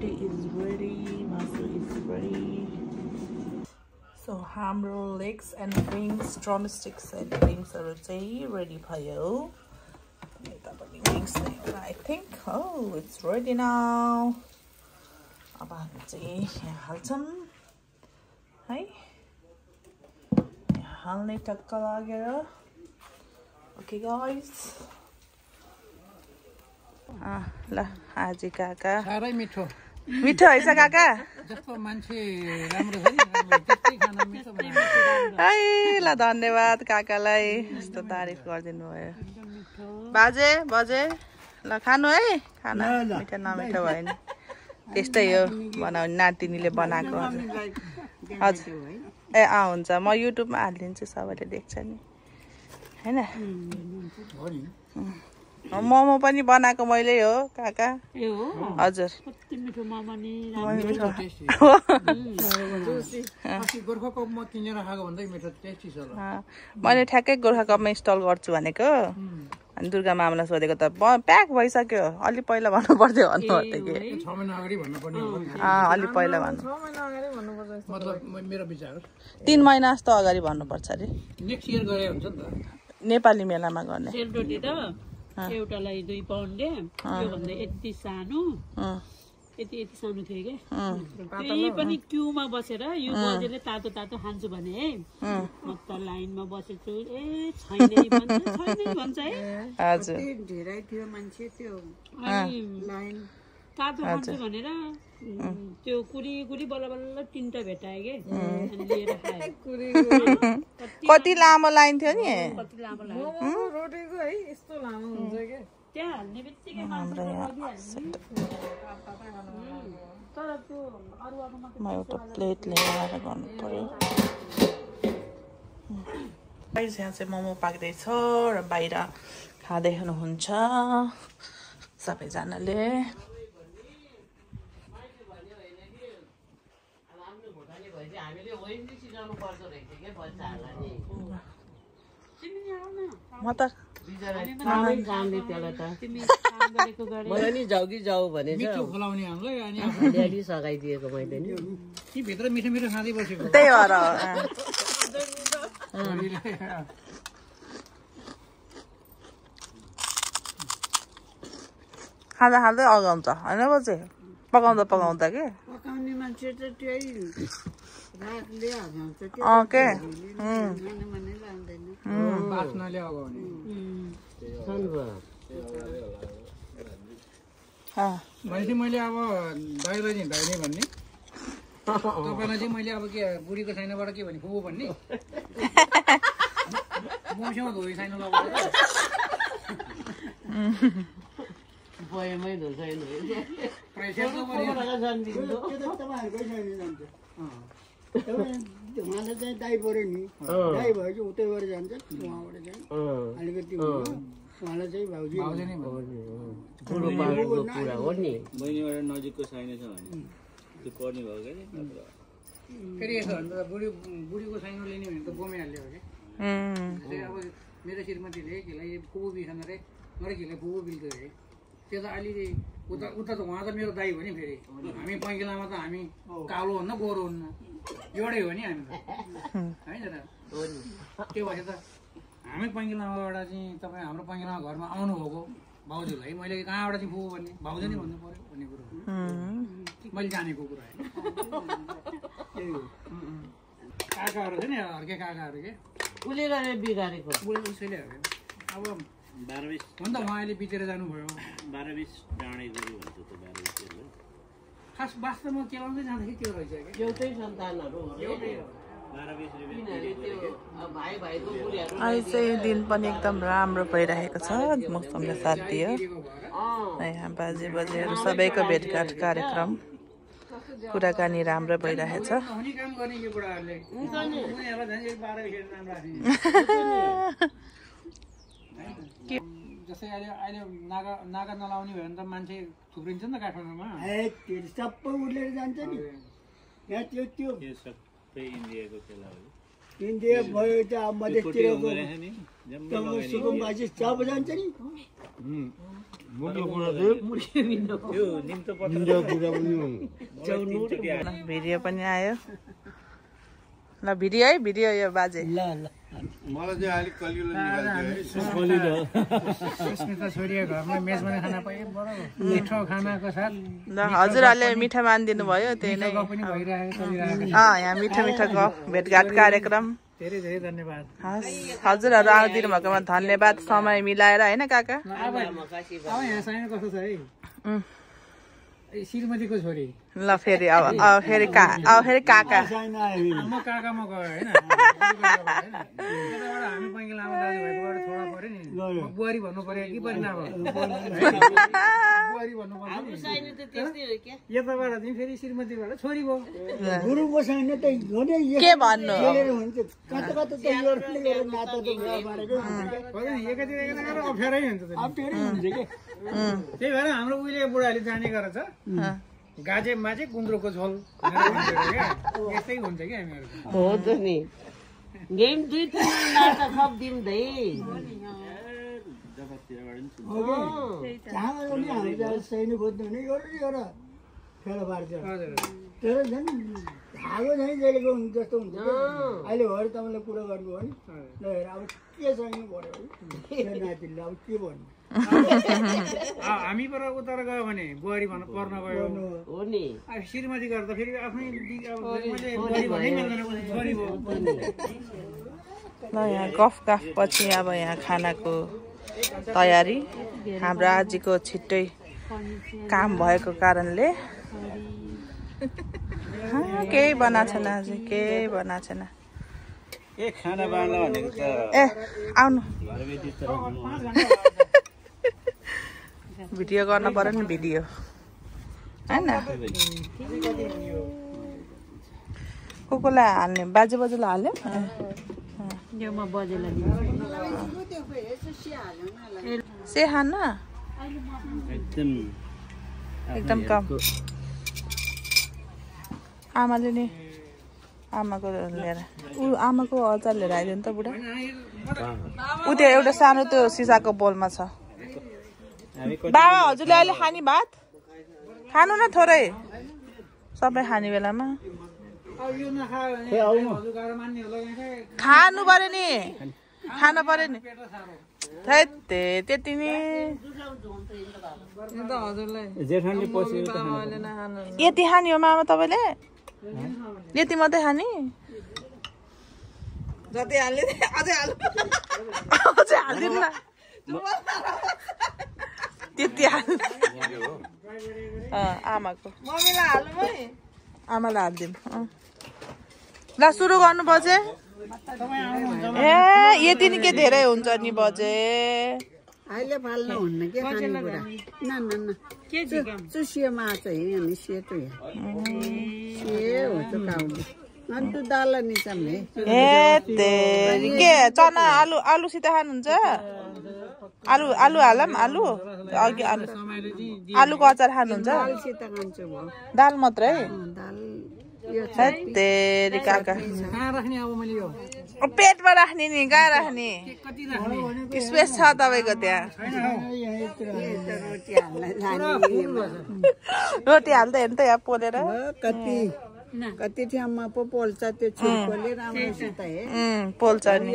Roti is ready. Masu is ready. So हाम्रो legs and wings, drumsticks and wings are ready भयो. I think it's ready now. अब हामी चाहिँ यहाँ हाल्छौं है यहाँ हाल्ने टक्क लागेर Okay guys. ल आजी काका सारै मिठो मिठो हैछ काका जस्तो मान्छे राम्रो छ नि राम्रो त्यस्तै खाना मिठो बनाउँछ है ल धन्यवाद काकालाई यस्तो तारिफ गर्दिनु भयो बाजे बजे ल खानु है खाना मिठो नमिठो भयो नि त्यस्तै हो बनाउने नातिनीले बनाएको हजुर ए हुन्छ म युट्युबमा हालिदिन्छु सबैले देख्छ नि हैन मोमो पनि बनाएको मैले हो काका ए हो हजुर कति मिठो मोमो नि अस्ति गोर्खा कपमा किनेर खाएको भन्दै मिठो टेस्टी छ मैले ठ्याक्कै गोर्खा कपमा इन्स्टल गर्छु भनेको अनि दुर्गा मामालाई सोधेको त प्याक भइसक्यो अलि पहिला भन्नु पर्थ्यो भन्नु पर्यो के 6 महिना अगाडि भन्नु पर्ने हो अलि पहिला भन्नु 6 महिना अगाडि भन्नुपर्छ मतलब मेरो विचार 3 महिना जस्तो अगाडि भन्नुपर्छ रे नेक्स्ट इयर गरे हुन्छ नि त नेपाली मेलामा गर्ने सेलरोटी त एउटालाई 2 पाउन्डले यो भन्दा यति सानो यति सानो थियो के त्यही पनि क्यूमा बसेर यो बजेले तातो तातो खान्छु भने है म त लाइनमा बसेछु ए छैन भन्छ है हजुर धेरै थियो मान्छे त्यो लाइन तातो खान्छु भनेर त्यो कुरी बल्ल तीनटा भेटाए के अनि लिएर खाए कति लामो लाइन थियो नि कति लामो लाग्यो रोटीको है यस्तो लामो हुन्छ के त्यहाँ हाल्ने बित्तिकै तर त्यो अरू म एउटा प्लेट ल्याएर गर्नु पर्यो गाइस यहाँ चाहिँ मोमो पाक्दैछ र बाहिर खाँदै हुनुहुन्छ सबैजनाले म त मलाई नि जाऊ कि जाऊ भने मिठो खुलाउने हामीलाई अनि ल्याडी सघाइदिएको मैले नि ती भित्र मिठो मिठो खाँदै बसेको त्यही भएर खाँदा खाँदै अगाउँछ होइन बजे पकाउँदा के पकाउने मान्छे त त्यही रातले हगाउँछ के भने लाउँदैन बास्नाले अगाउने भनेपछि मैले अब दाइलाई नि दाइने भन्ने तपाईँलाई चाहिँ मैले अब के बुढीको साइनबाट के भने फुबु भन्ने मसँग धोइ साइन लगाएर बयमै धोसाइन उहाँलाई चाहिँ दाइ पऱ्यो नि दाइ भयो कि उतै गएर जान्छ उहाँबाट चाहिँ अलिकति उहाँलाई चाहिँ भाउजू कुरा हो नि बहिनीबाट नजिकको साइने छ भने त्यो पर्ने भयो क्या फेरि यसो भने त बुढीको साइनो लिने भने त गोमिहाल्यो हो कि अब मेरो श्रीमतीले घिलाई फुबु बिखान रे मेरो घिलाई फुबु बिल्थ्यो अरे त्यो त अहिले उता त उहाँ त मेरो दाइ हो नि फेरि हामी पैँकिलामा त हामी कालो हुन्न गोरो हुन्न एउटै हो नि हामी त होइन र त्यो भएर त हामी पैँकिलामाबाट चाहिँ तपाईँ हाम्रो पैँकिलामा घरमा आउनुभएको भाउजूलाई मैले कहाँबाट चाहिँ फुबु भन्ने भाउजू नै भन्नु पऱ्यो भन्ने कुरो मैले जानेको कुरा होइन काकाहरू छ नि हर्के काकाहरू के उसले गरेर बिगारेको उसैले हर्के अब 12-20 हुन त उहाँ अहिले बितेर जानुभयो 12-20 डाँडै गरी भन्छ त 12-20 खास वास्तवमा केलाउँदै जाँदाखेरि त्यो रहेछ कि एउटै सन्तानहरू एउटै हो 12-20 भाइ भाइको बुढीहरू अहिले चाहिँ दिन पनि एकदम राम्रो भइरहेको छ मौसमले साथ दियो यहाँ बाजे बजेहरू सबैको भेटघाट कार्यक्रम कुराकानी राम्रो भइरहेछ हुने काम गर्ने यो बुढाहरूले उनीहरूलाई झन् 12-20 नाम राख्ने जस्तै अहिले नागा नलाउने भयो भने त मान्छे थुप्रिन्छ नि त काठमाडौँमा सबै उर्लेर जान्छ नि यहाँ त्यो यो सबै इन्डियाको खेला हो इन्डिया भयो त्यहाँ मधेसतिरको सुकुम्बासी चाप जान्छ नि भिडियो पनि आयो ल भिडियो है भिडियो यो बाजे मलाई चाहिँ अलिक कलिलो सुस्मिता छोरी घरमा मेच बनाएर खाना पाए बडो मिठो खानाको साथ ल हजुरहरूले मिठो मानिदिनु भयो त्यही नै पनि भइरहेको चलिरहेको यहाँ मिठो मिठो गफ भेटघाट कार्यक्रम धेरै धेरै धन्यवाद हस् हजुरहरू आइदिनु भएकोमा धन्यवाद समय मिलाएर होइन काका अब यहाँ साइन कस्तो छ है श्रीमतीको छोरी ल फेरि अब फेरि काका म काकामा गयो होइन यताबाट हामी पैँकी लामा दाजुभाइकोबाट छोडा पऱ्यो नि बुहारी भन्नु पर्यो कि परेन अब बुहारी भन्नु पर्यो यताबाट चाहिँ फेरि श्रीमतीबाट छोरी भयो गुरुको साइन त हो नि के भन्नु हुन्छ कता कता त यो नाता त बारेको एकातिर एकातिर अप्ठ्यारै हुन्छ अप्ठ्यारै हुन्छ के त्यही भएर हाम्रो उहिले बुढाले जाने गरेछ गाजेमा चाहिँ गुन्द्रुकको झोल यस्तै हुन्छ कि हामीहरू हो त नि गेम 2-3 नाता थप दिँदै त्यहाँबाट पनि हामी सैनी खोज्नु भने एउटा फेला पार्छ तर झन् धागो झैँ जलेको जस्तो हुन्छ अहिले भएर तपाईँले कुरा गर्नु हो नि ल हेर अब के सैनी पऱ्यो नातिले अब के भन्नु हामी पर उता गयो भने बुहारी भन्न पर्न गयो हो नि श्रीमती गर्दा फेरि आफ्नै ल यहाँ गफ पछि अब यहाँ खानाको तयारी हाम्रो आजीको छिट्टै काम भएको कारणले केही बनाएको छैन आज केही बनाएको छैन ए खाना बाँड्न भनेको त ए आउनु भिडियो गर्न पर्यो नि भिडियो होइन कोलाई हाल्ने बाजे बाजुलाई हाल्यो से खान एकदम कम आमाले नि आमाको लिएर आमाको अचार लिएर आइदियो नि त बुढा ऊ त्यो एउटा सानो त्यो सिसाको बोलमा छ बाबा हजुरले अहिले खाने भात खानु न थोरै सबै खाने बेलामा खानु पर्यो नि खानु पर्यो नि त्यति नि यति खाने हो मामा तपाईँले यति मात्रै खाने जति हाल्ने अझै हालिदिनु न त्यति आमाको आमालाई हालिदिउँ ल सुरु गर्नु बजे ए यति नि के धेरै हुन्छ नि बजे अहिले फाल्नु हुन्न के खानेकुरा न चुसियो माछ है सेतो से हो त काउले अन्त दाल नि चाहिँ ए तेरी के चना आलुसित खानुहुन्छ आलु हालम आलु अघि आलुको अचार खानुहुन्छ दालसित खान्छु दाल मात्रै दाल तेरी काका कहाँ राख्ने अब मैले यो पेटमा राख्ने नि कहाँ राख्ने स्पेस छ तपाईँको त्यहाँ रोटी हाल्दा हेर्नु त यहाँ पोलेर कति ठाउँमा पो पोल्छ त्यो छिर्कोले राम्रोसित पोल्छ नि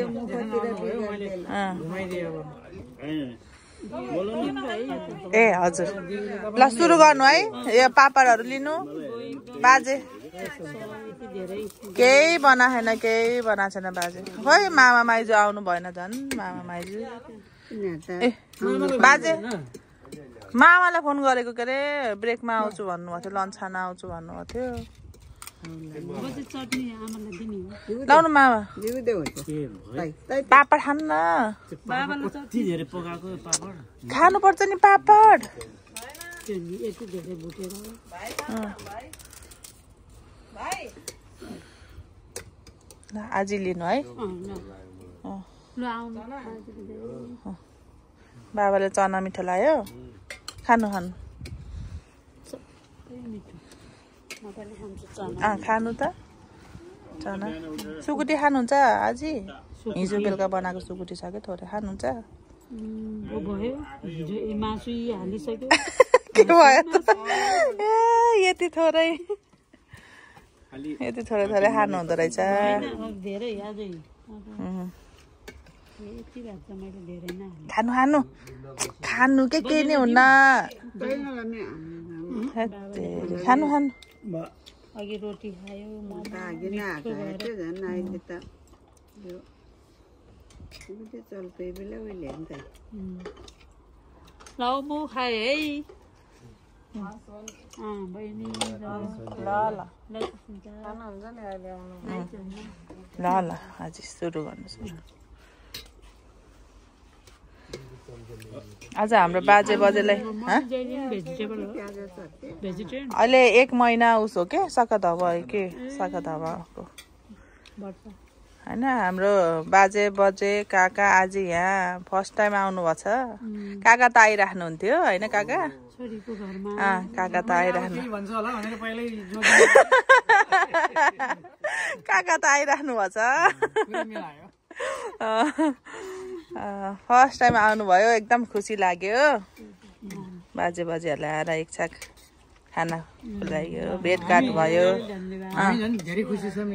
ए हजुर ल सुरु गर्नु है यो पापडहरू लिनु बाजे केही बनाएन केही बनाएको छैन बाजे खोइ मामा माइजू आउनु भएन झन् मामा माइजू ए बाजे मामालाई फोन गरेको के अरे ब्रेकमा आउँछु भन्नुभएको थियो लन्च खान आउँछु भन्नुभएको थियो लाउनु मामा पापड खानु न खानुपर्छ नि पापड आजी लिनु है बाबाले चना मिठो लायो खानु खानु त चना सुकुटी खानुहुन्छ आजी हिजो बेलुका बनाएको सुकुटी छ कि थोरै खानुहुन्छ भयो हिजो मासु हालिसक्यो के भयो त यति थोरै थोरै खानु हुँदो रहेछ धेरै आजै यति भएको त मैले धेरै नै खानु खानु के नि हुन्न खानु अघि रोटी खायो ल म खाएँ है बहिनी ल अझै सुरु गर्नु आज हाम्रो बाजेलाई अहिले 1 महिना उस हो के सकत भयो के सकत भएको होइन हाम्रो बाजे काका आज यहाँ फर्स्ट टाइम आउनु भएको छ काका त आइराख्नुहुन्थ्यो होइन काका काका त आइराख्नु काका त आइराख्नु भएको छ फर्स्ट टाइम आउनुभयो एकदम खुसी लाग्यो बाजेहरूलाई आएर एकछाक खाना खुलाइयो भेटघाट भयो धेरै खुसी छौँ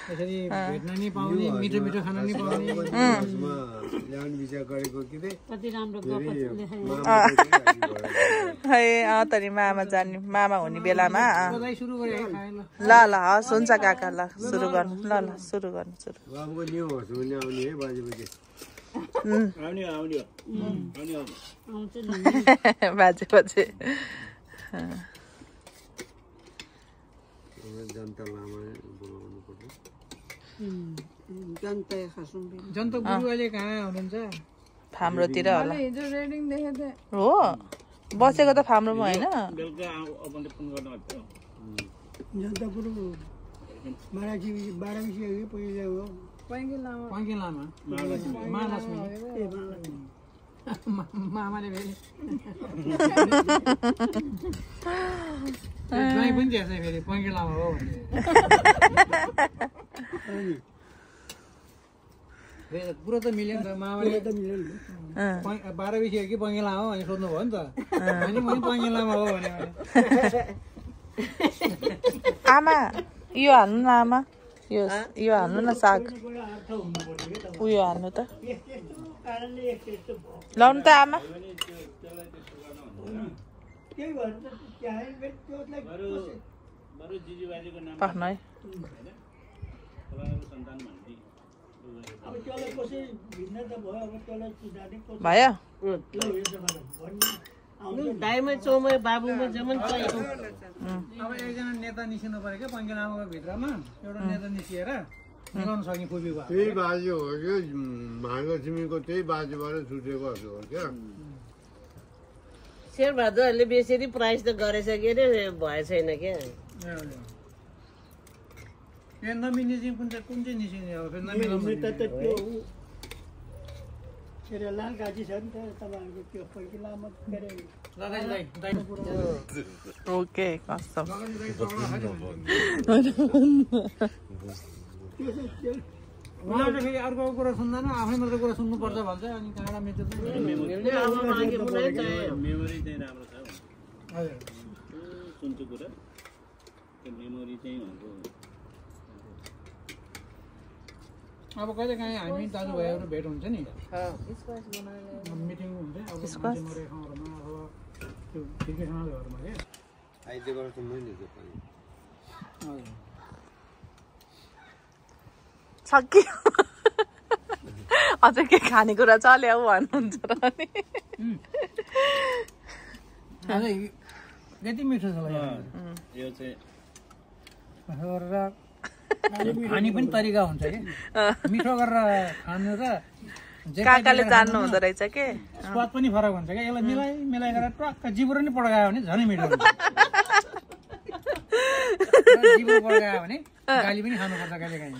यसरी भेट्न नि पाउने मिठो खाना नि पाउने त नि मामा हुने बेलामा ल हस् हुन्छ काका ल सुरु गर्नु सुरु बाजे जनता गुरु अहिले कहाँ हुनुहुन्छ फाम्रोतिर होला हो बसेको त फाम्रोमा होइन जनता गुरु मामाले पनि त्यस्तै फेरि पङ्के लामा हो कुरो त मिल्यो नि त मामाले त मिल्यो नि 12 बिसी कि पङ्के लामा हो भने सोध्नु भयो नि त अनि पनि पङ्के लामा हो भने आमा यो हाल्नु न आमा यो हाल्नु न साग उयो हाल्नु त लाउनु त आमा पाख्नु है भयो दाइमा चौमा बाबुमा जमन चाहिएको अब एकजना नेता निस्किनु पर्यो क्या पङ्के लामाको भित्रमा एउटा नेता निस्किएर मिलाउन सक्ने खुबी भयो त्यही बाजे हो क्या महालक्ष्मीको त्यही बाजेबाट छुटेको हो क्या शेरबहादुरहरूले बेसरी प्राइस त गरेछ के अरे भए छैन क्या नमिल्ने चाहिँ कुन चाहिँ निस्किने अब लाल गाजी छ नि त तपाईँहरूको त्यो पैसा लामो ओके कस्तो उहाँले फेरि अर्को कुरा सुन्दैन आफै मात्रै कुरा सुन्नुपर्छ भन्छ अनि कहाँ मिल्छ मेमोरी चाहिँ राम्रो छ हजुर सुन्छु कुरा त्यो मेमोरी चाहिँ हाम्रो अब कहिले काहीँ हामी दाजुभाइहरू भेट हुन्छ नि मिटिङ हुन्छ अब रेखाहरूमा अथवा त्यो क्रिकेटहरूमा क्या आइदिएर त मैले सक्यो अझ के खानेकुरा चल्यो भन्नुहुन्छ र नि यति मिठो छ यो चाहिँ खाने पनि तरिका हुन्छ कि मिठो गरेर खानु र काकाले जान्नु हुँदो रहेछ के स्वाद पनि फरक हुन्छ क्या यसलाई मिलाइ गरेर टक्क जिब्रो नि पड्कायो भने झनै मिठो हुन्छ जिब्रो पड्कायो भने गाली पनि खानुपर्छ कहिले काहीँ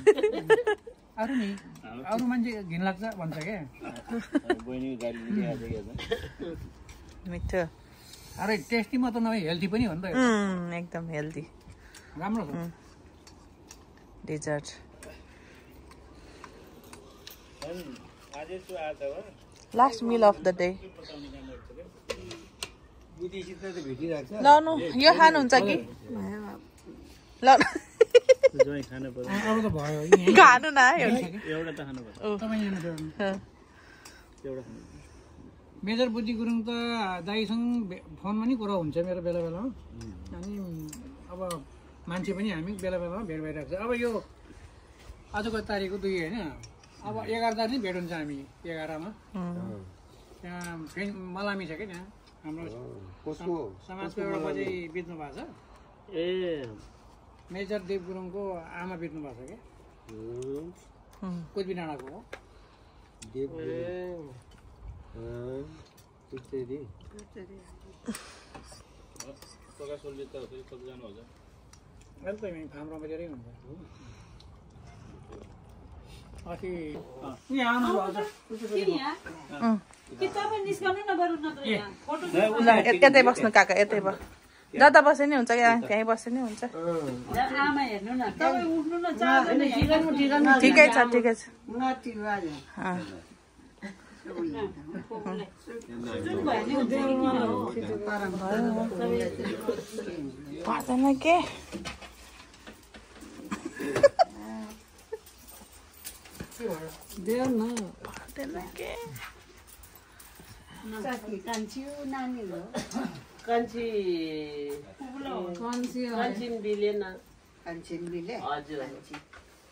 अरू मान्छे घिन लाग्छ भन्छ क्या मिठो अरे टेस्टी मात्र नभए हेल्दी पनि हो नि त एकदम हेल्दी राम्रो छ dessert last meal of the day लाउनु यो खानुहुन्छ कि खानु न मेजर बुद्धि गुरुङ त दाइसँग फोनमा नि कुरा हुन्छ मेरो बेला बेलामा अनि अब मान्छे पनि हामी बेला बेलामा भेट भइरहेको छ अब यो आजको तारिकको 2 होइन अब 11 तारिक भेट हुन्छ हामी 11 मा त्यहाँ मलामी छ कि त्यहाँ हाम्रो समाजको एउटा बजे बित्नु भएको छ ए मेजर देव गुरुङको आमा बित्नु भएको छ क्या कोचबी डाँडाको हो फार्ममा धेरै हुन्छ अस्ति यहाँ यतै बस्नु काका यतै बस जता बसे नि हुन्छ त्यहीँ बसे नि हुन्छ ठिकै छ ठिकै छ पर्दैन के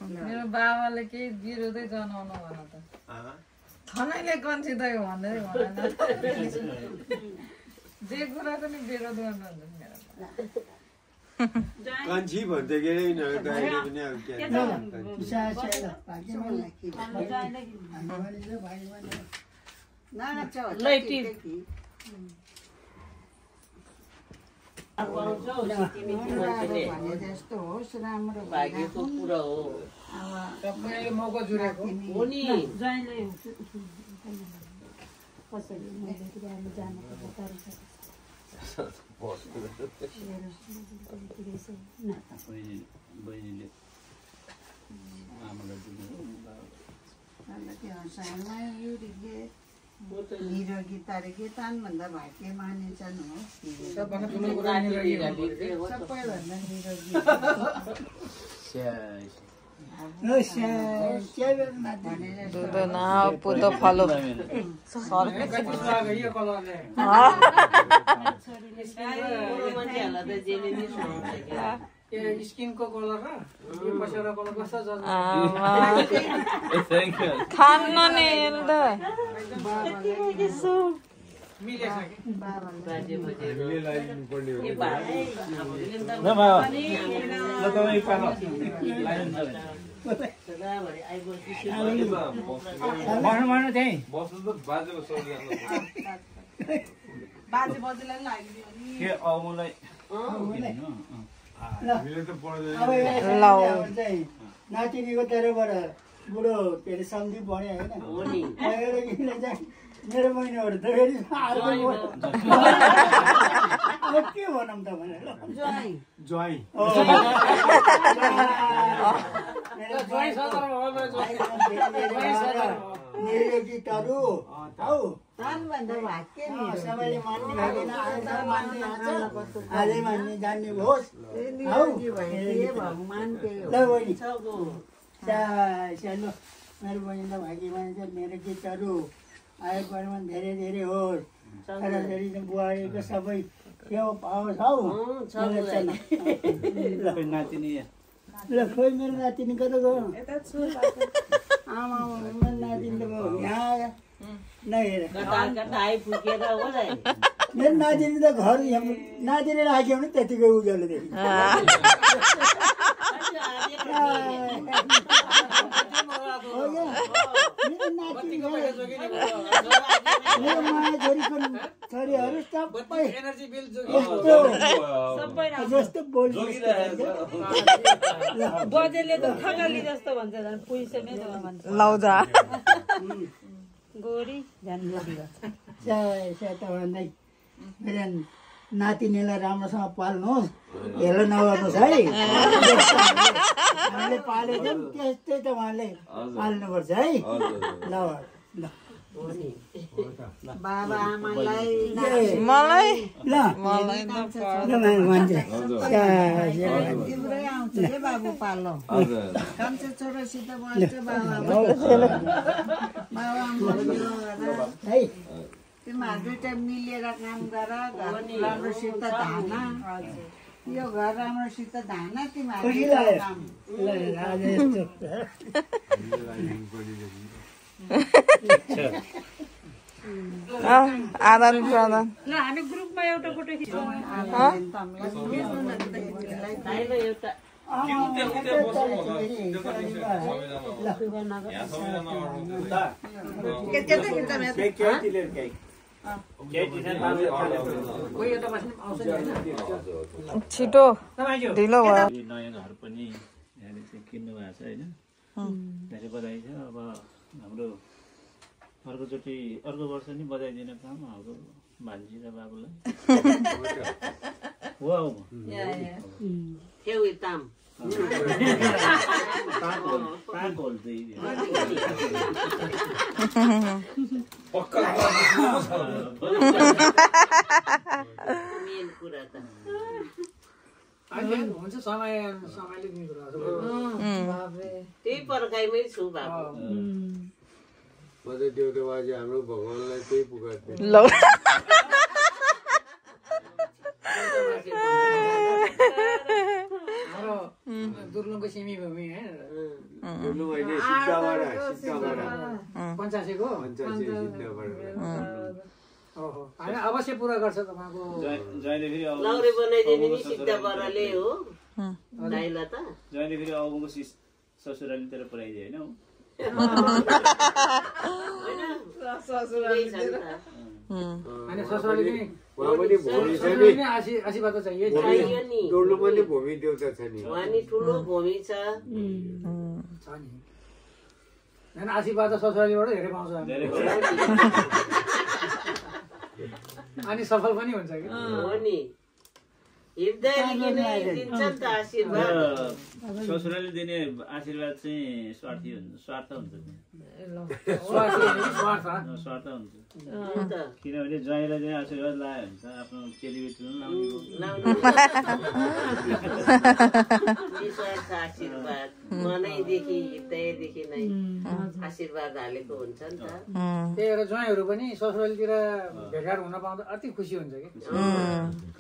मेरो बाबाले केही विरोधै जनाउनु भन त थनैले कन्छी त भन्दै भएन जे कुराको नि विरोध गर्नुहुन्छ कान्छी भन्दै के गाईले पनि अब जस्तो होस् राम्रो भाग्यको कुरा हो सबैले मौका जुरेको हो नि बहिनीले निरोगी तारिकी तान भन्दा भाग्य मानिन्छन् हो सबभन्दा ठुलो कुरा सबैभन्दा निरोगी पुतो फलो स्किनको कलर र यो पसेरा कलर कस्तो छ खान्न नि मिलेछ नातिनीको तेरोबाट बुढो के अरे सन्दीप भन्यो होइन मेरो बहिनीहरू त फेरि अब के भनौँ त भनेर गीतहरू हौ सबैले मान्ने भएन आजै मान्ने जान्ने होस् हौ ल बहिनी सानो मेरो बहिनीलाई भाग्य मान्छ मेरो गीतहरू आयो परिमा धेरै धेरै होस् छोराछोरी बुहारीको सबै त्यो पाओस् हौ ल खोइ मेरो नातिनी कता गयो आमा मेरो नातिनी त गयो यहाँ नहेर मेरो नातिनी त घर नातिनी राख्यो भने त्यतिकै उज्यालो देखि मेरो माया छोरीको छोरीहरू सबै जस्तो बजेले त खगाली जस्तो भन्छ झन् पुइसमै भन्छ लौजा गोरी झन् गोरी भन्दै नातिनीलाई राम्रोसँग पाल्नुहोस्, हेलो नगर्नुहोस् है। हामीले पालेको त्यस्तै त उहाँले पाल्नुपर्छ है। ल ल बाबा आमालाई मलाई ल मान्छे तिम्रै आउँछ है बाबु पालो कान्छो छोरासित बस्छ बाबा है। तिमीहरू दुइटा मिलेर काम गर, घर राम्रोसित धान, यो घर राम्रोसित धान, तिमीहरू काम। आदान प्रदान ल हामी ग्रुपमा एउटा फोटो खिचौँ छिटो ढिलो भयो। नयाँ घर पनि यहाँले चाहिँ किन्नु भएको छ होइन, धेरै बधाई छ। अब हाम्रो अर्कोचोटि अर्को वर्ष नि बजाइदिन काम हाम्रो भान्जी र बाबुलाई हो। हुन्छ समयले त्यही पर्खाइमै छु बाबु। म त देउता बाजे हाम्रो भगवानलाई त्यही पुकार्थेँ। ल दुर्लुङको सिमी भूमि दुर्लुङ होइन, सिद्धाबाट पञ्चासीको होइन अवश्य पुरा गर्छ तपाईँको। लौरे बनाइदिने नि सिद्धा बराले हो दाइला त। जहिले फेरि अबको ससुरालीतिर पुऱ्याइदियो होइन आशीर्वाद चाहियो। टोलु पनि भूमि देउता छ नि, ठुलो भूमि छ नि होइन। आशीर्वाद ससुरालीबाट धेरै पाउँछ अनि सफल पनि हुन्छ कि हो नि। ससुराले दिने आशीर्वाद चाहिँ स्वार्थ हुन्छ स्वार्थ हुन्छ। किनभने ज्वाइँलाई चाहिँ आशीर्वाद लायो भने त आफ्नो चेलीबेटी आशीर्वाद मनैदेखि हृदयदेखि नै आशीर्वाद हालेको हुन्छ नि त। त्यही भएर ज्वाइँहरू पनि ससुरालीतिर भेटघाट हुन पाउँदा अति खुसी हुन्छ कि।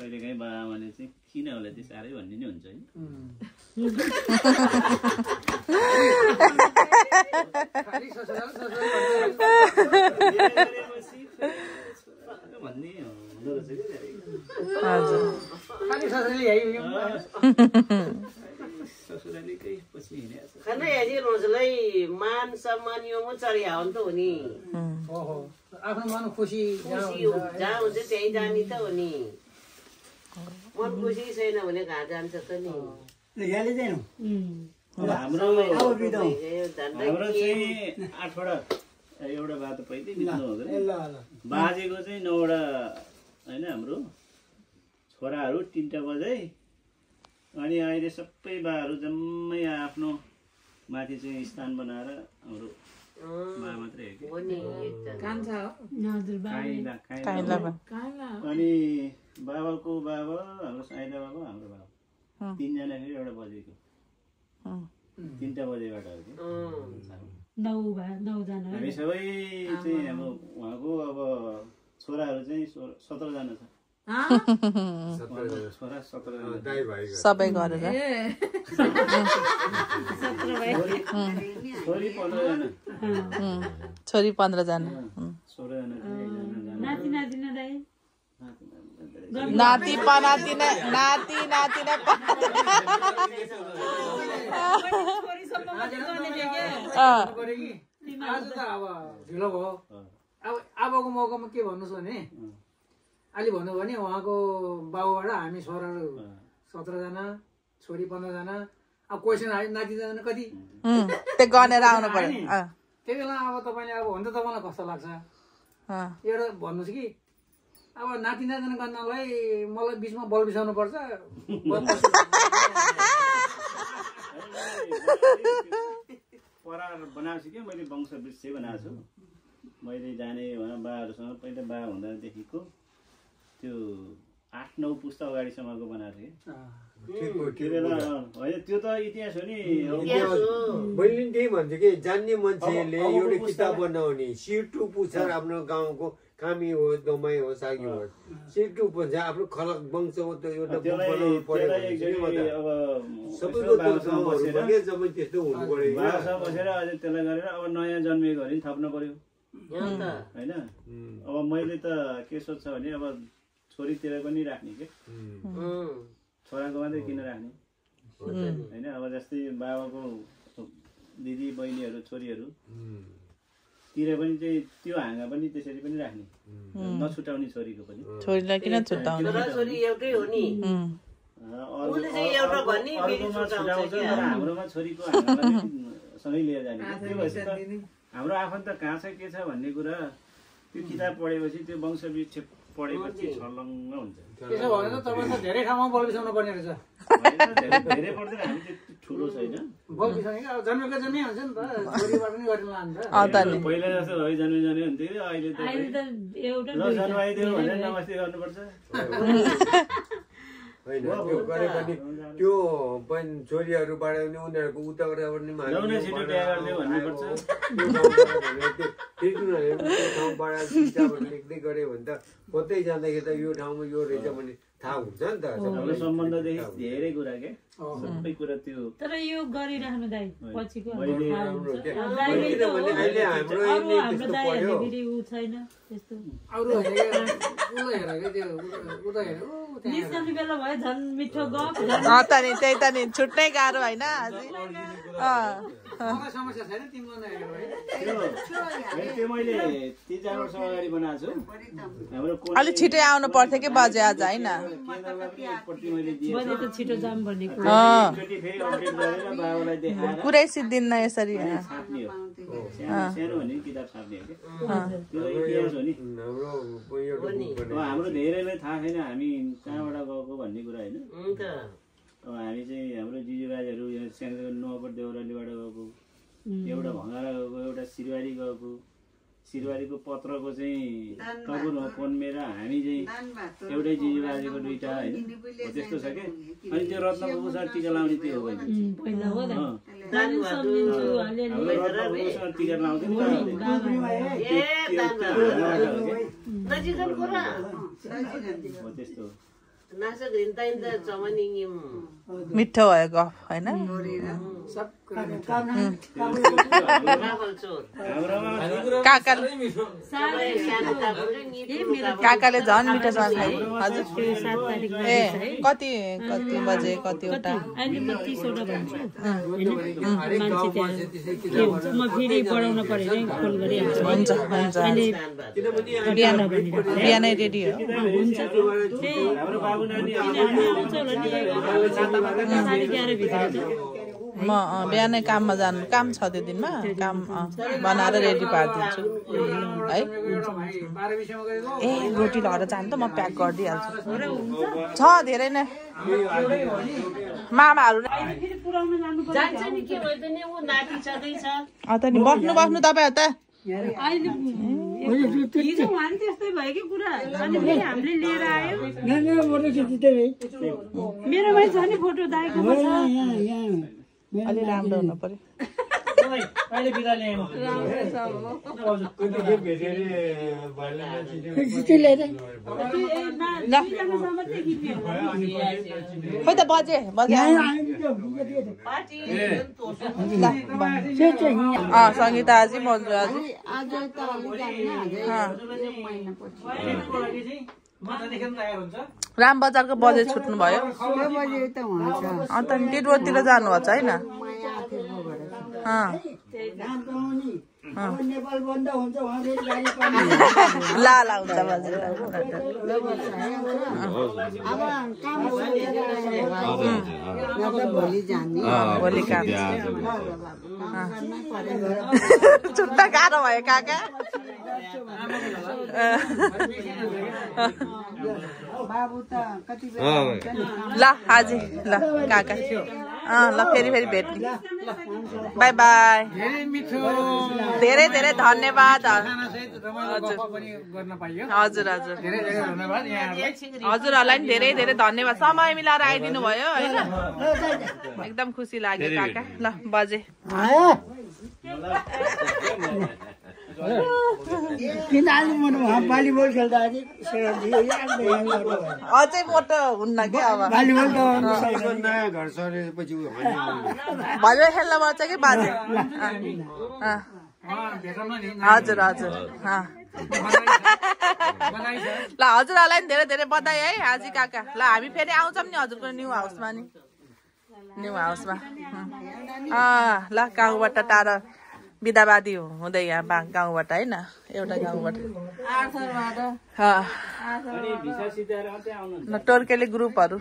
कहिलेकाहीँ बाबाआमाले चाहिँ किन होला त्यो साह्रै भन्ने नै हुन्छ है। भन्ने हुँदो रहेछ कि ससुरालीकै पछि हिँडेको छ। खाना हेरी रोजलाई मान सम्मान यो चढी हो नि त हो नि। आफ्नो मन खुसी जहाँ हुन्छ त्यही जाने त हो नि। मन खुसी छैन भने कहाँ जान्छ त नि। हाम्रो चाहिँ 8वटा एउटा बाटो पहिल्यै बित्नु हुँदैन। बाजेको चाहिँ 9वटा होइन। हाम्रो छोराहरू 3टा बजाइ अनि अहिले सबै बाहरू जम्मै आफ्नो माथि चाहिँ स्थान बनाएर हाम्रो मा मात्रै हो कि अनि बाबाको बाबा हाम्रो साइला बाबा हाम्रो बाबा 3जना फेरि एउटा बजेको 3टा बजेबाट हो कि। हामी सबै चाहिँ अब उहाँको अब छोराहरू चाहिँ 17जना छ। छोरा 17जना सबै गरेर छोरी 15जना छोरी 15जना। नाति पनाति नाति नाति आज त अब ढिलो भयो। अबको मौकामा के भन्नुहोस् भने अहिले भन्नु भने उहाँको बाबुबाट हामी छोराहरू 17जना, छोरी 15जना। अब क्वेसन आयो नातिजना कति त्यो गनेर आउनु पर्यो। त्यही बेला अब तपाईँले अब हुन त तपाईँलाई कस्तो लाग्छ एउटा भन्नुहोस् कि अब नाति नातिना गर्नलाई मलाई बिचमा बल बिसाउनु पर्छ। परार बनाएको छु कि मैले वंश वृक्ष बनाएको छु। मैले जाने उहाँ बाहरूसँग पहिला बा हुँदादेखिको त्यो 8-9 पुस्ता अगाडिसम्मको बनाएको थिएँ। होइन त्यो त इतिहास हो नि। मैले त्यही भन्छु कि जान्ने मान्छेले एउटा किताब बनाउने सिटु पुछार आफ्नो गाउँको कामी हो दमाई हो सागी हो सिटु भन्छ आफ्नो खलक वंश हो त एउटा बनाउनु पर्यो। सबैको जब त्यस्तो हुनु पर्यो बसेर अझै त्यसलाई गरेर अब नयाँ जन्मेको भने थप्नु पर्यो होइन। अब मैले त के सोच्छ भने अब छोरीतिर पनि राख्ने के छोराको मात्रै किन राख्ने होइन। अब जस्तै बाबाको दिदी बहिनीहरू छोरीहरू तिर पनि चाहिँ त्यो हाँगा पनि त्यसरी पनि राख्ने नछुटाउने छोरीको पनि। छोरीलाई किन छुटाउने? छोरी एउटै हो नि। हाम्रोमा छोरीको हाँगालाई सँगै लिएर जाने। त्यो भएपछि त हाम्रो आफन्त कहाँ छ के छ भन्ने कुरा त्यो किताब पढेपछि त्यो वंश वृक्ष पढेपछि छर्लङ्ग हुन्छ। त्यसो भने त तपाईँ त धेरै ठाउँमा बल बिसाउनु पर्ने रहेछ। धेरै पर्दैन, हामी त्यति ठुलो छैन बल बिसाउने। अब जन्मेको जन्मै हुन्छ नि त, छोरीबाट पनि गरेर लान्छ। पहिला जस्तो है जन्मे हुन्थ्यो, अहिले त जन्माइदियो भनेर नमस्ते गर्नुपर्छ होइन। त्यो गरे पनि त्यो छोरीहरूबाट पनि उनीहरूको उताबाट लेख्दै गऱ्यो भने त कतै जाँदाखेरि त यो ठाउँमा यो रहेछ भने थाहा हुन्छ नि त। हाम्रो सम्बन्धदेखि धेरै कुरा के सबै कुरा त्यो तर यो गरिराख्नु दाइ पछिको अहिले हाम्रो छैन त्यस्तो अरू निस्कने बेला भयो झन् मिठो गफ। त नि त्यही त नि छुट्टै गाह्रो होइन अझै। समस्या छैन तिम्रो त्यो मैले 3-4 वर्ष अगाडि बनाएको छु। हाम्रो अलिक छिटै आउनु पर्थ्यो कि बजे आज होइन। बजे त छिटो जाम भनेको पुरै सिद्धिन्न यसरी। सानो भने किताब छाप्ने हो कि त्यो इतिहास हो नि। हाम्रो धेरैलाई थाहा छैन हामी कहाँबाट गएको भन्ने कुरा होइन। अब हामी चाहिँ हाम्रो जिजुबाजेहरू सानो नौपर देउरालीबाट गएको, एउटा भँगारा गएको, एउटा सिरवारी गएको। सिरवारीको पत्रको चाहिँ तगुर हो पन्मेर हामी चाहिँ एउटै जिजुबाजेको 2टा होइन त्यस्तो छ क्या। अनि त्यो रत्नको अनुसार टिका लाउने त्यो हो भने टिका लाउँदैन त्यस्तो मिठो भयो गफ होइन। काकाले झन् मिठोसँग खाइ। हजुर ए कति बजे कतिवटा म फेरि बढाउन पऱ्यो फोन गरिहाल्छु। हुन्छ हुन्छ बिहानै रेडी हो। हुन्छ म बिहानै काममा जानु काम छ त्यो दिनमा। काम बनाएर रेडी पारिदिन्छु है। ए रोटी लगेर जानु त म प्याक गरिदिइहाल्छु। छ धेरै नै मामाहरू त नि बस्नु तपाईँहरू त त्यस्तै भयो कि कुरा। अनि फेरि हामीले लिएर आयो मेरोमा छ नि फोटो दाइको अलि राम्रो हुनु पर्यो। खोइ त बजे सङ्गीता आजी मन्जु आजी रामबजारको बजेट छुट्नु भयो। अन्त टिटोतिर जानुभएको छ होइन। नेपाल बन्द हुन्छ ला हुन्छ बजेट भोलि काम छुट्टा गाह्रो भयो काका। बाबु त कति ल हाजी ल काका ल फेरि भेट्ने बाई बाई धेरै धेरै धन्यवाद हजुर हजुर हजुरहरूलाई नि धेरै धेरै धन्यवाद समय मिलाएर आइदिनु भयो होइन एकदम खुसी लाग्यो काका ल बजे भलिबल खेल्दा अझै मोटो हुन्न कि अब नयाँ घर सरेपछि भलिबल खेल्न पर्छ कि बाजे हजुर हजुर ल हजुरहरूलाई नि धेरै धेरै बधाई है हाजी काका ल हामी फेरि आउँछौँ नि हजुरको न्यू हाउसमा नि न्यू हाउसमा ल गाउँबाट टाढा बिदाबादी हुँदै यहाँ गाउँबाट होइन एउटा गाउँबाट टोर्केली ग्रुपहरू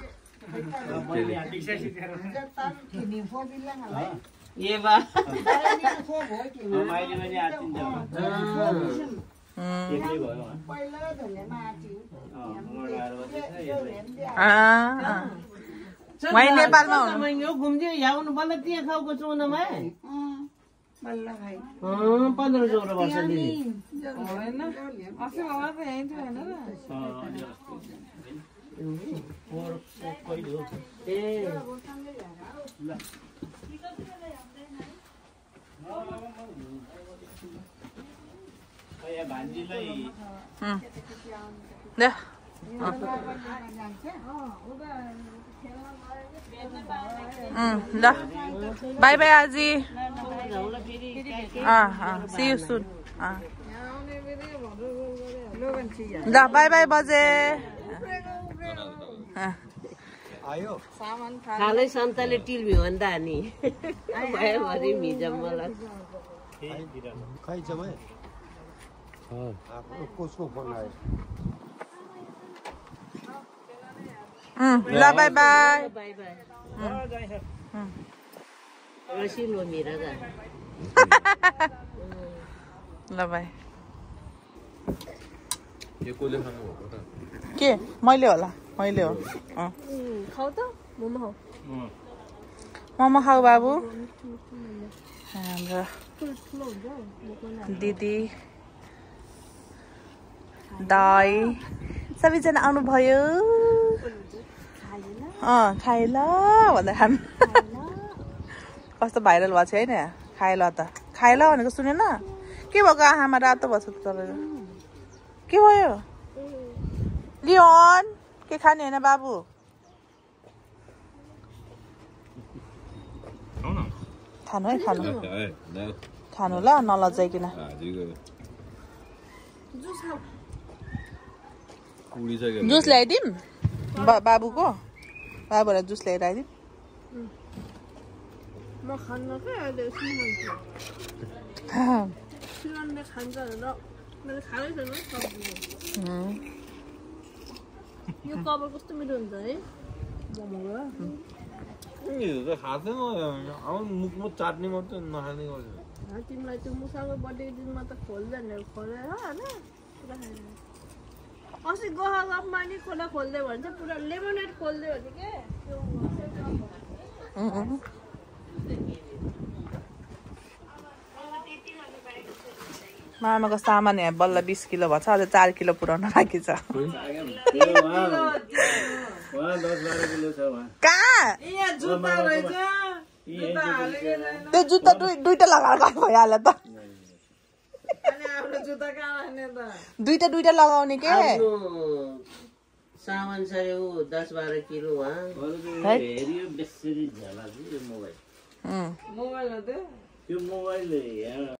नेपालमा घुम्थ्यो याउनु बल्ल त्यहाँ खाउको चुनामा 15-16 वर्ष ल बाई बाई आजी see you soon ल बाई बाई बजे खालै सन्ताले टिल्भी हो नि त नि भरि मिजा मलाई कसको फोन आयो ल बाई बाई बाई बाई रसिलो मेरा ल बाई के मैले होला मैले हो मोमो खाऊ बाबु हाम्रो दिदी दाई सबैजना आउनुभयो खाए ल भन्दा खानु कस्तो भाइरल भएको छ होइन खाए ल त खाए ल भनेको सुनेन के भएको आँखामा रातो भएको छ त तपाईँको के भयो लियोन के खाने होइन बाबु खानु है खानु खानु ल नलजाइकन जुस ल्याइदिउँ बाबुको बाबुलाई जुस ल्याएर आइदिउँ म खान्न के अहिले सिमनले खान्छ भनेर मैले खानै छैन सब्जी यो कबर कस्तो मिठो हुन्छ है मोमोको खाँदैन अब मुखमा चाट्ने मात्रै नखाने गर्छ तिमीलाई त्यो मुसाको बर्थडेको दिनमा त खोल्दैन खोलेर होइन अस्ति गोहा गफमा नि खोला खोल्दै भन्छ पुरा लेमोनेड खोल्दै भने के मामाको सामान यहाँ बल्ल 20 किलो भएको छ अझ 4 किलो पुऱ्याउन बाँकी छ कहाँ त्यो जुत्ता दुईटा लगाएर भइहाल्यो त दुईटा लगाउने के सामान सरे 10-12 किलो मोबाइल